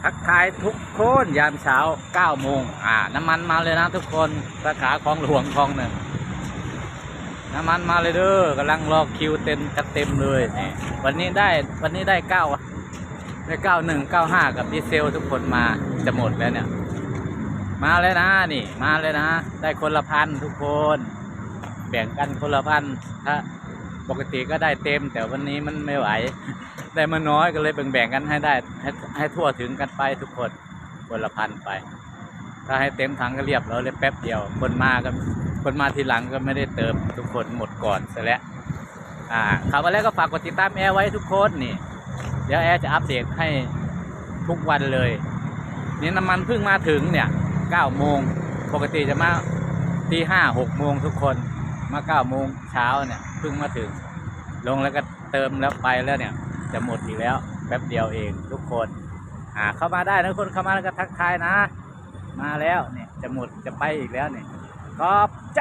ທັກທາຍທຸກຄົນຍາມເຊົ້າ ເກົ້າໂມງ. ອ່າ ນ້ຳມັນມາເລີຍນະທຸກຄົນ ສາຂາຄອງຫຼວງຄອງໜຶ່ງ ນ້ຳມັນມາເລີຍເດີ. ກຳລັງລໍຄິວເຕັມ ຈັດເຕັມເລີຍນີ້. ວັນນີ້ໄດ້ ວັນນີ້ໄດ້ເກົ້າ ໄດ້ເກົ້າໜຶ່ງ ເກົ້າຫ້າ ກັບດີເຊວທຸກຄົນມາ ຈະໝົດແລ້ວນີ້. ມາແລ້ວນະ ນີ້ມາແລ້ວນະ ໄດ້ຄົນລະພັນທຸກຄົນ ແບ່ງກັນຄົນລະພັນ. ຖ້າປົກກະຕິກໍໄດ້ເຕັມ ແຕ່ວັນນີ້ມັນໄມ່ໄຫວ ໄດ້ມານ້ອຍ ກໍເລີຍແບ່ງໆກັນໃຫ້ໄດ້ ໃຫ້ ໃຫ້ທົ່ວເຖິງກັນໄປທຸກຄົນ ຄົນລະພັນໄປ. ຖ້າໃຫ້ເຕັມຖັງກໍລຽບຮ້ອຍເລີຍ ແປັບດຽວ. ຄົນມາກໍ ຄົນມາທີຫຼັງກໍໄມ່ໄດ້ເຕີມ ທຸກຄົນໝົດກ່ອນຊະແລ້ວ. ອ່າ ເຂົ້າມາແລ້ວກໍຝາກກົດຕິດຕາມແອໄວ້ທຸກຄົນນີ້ ດຽວແອຈະອັບເດດໃຫ້ທຸກວັນເລີຍ. ນີ້ນ້ຳມັນເພິ່ງມາເຖິງນີ້ ເກົ້າໂມງ ປົກກະຕິຈະມາຕີຫ້າ ຫົກໂມງທຸກຄົນ ມາເກົ້າໂມງເຊົ້ານີ້ ເພິ່ງມາເຖິງ. ລົງແລ້ວກໍເຕີມແລ້ວໄປແລ້ວນີ້ ຈະໝົດອີກແລ້ວ ແປັບດຽວເອງທຸກຄົນ. ອ່າ ເຂົ້າມາໄດ້ນະທຸກຄົນ ເຂົ້າມາແລ້ວກໍທັກທາຍນະ. ມາແລ້ວນີ້ ຈະໝົດ ຈະໄປອີກແລ້ວນີ້. ຂອບໃຈ.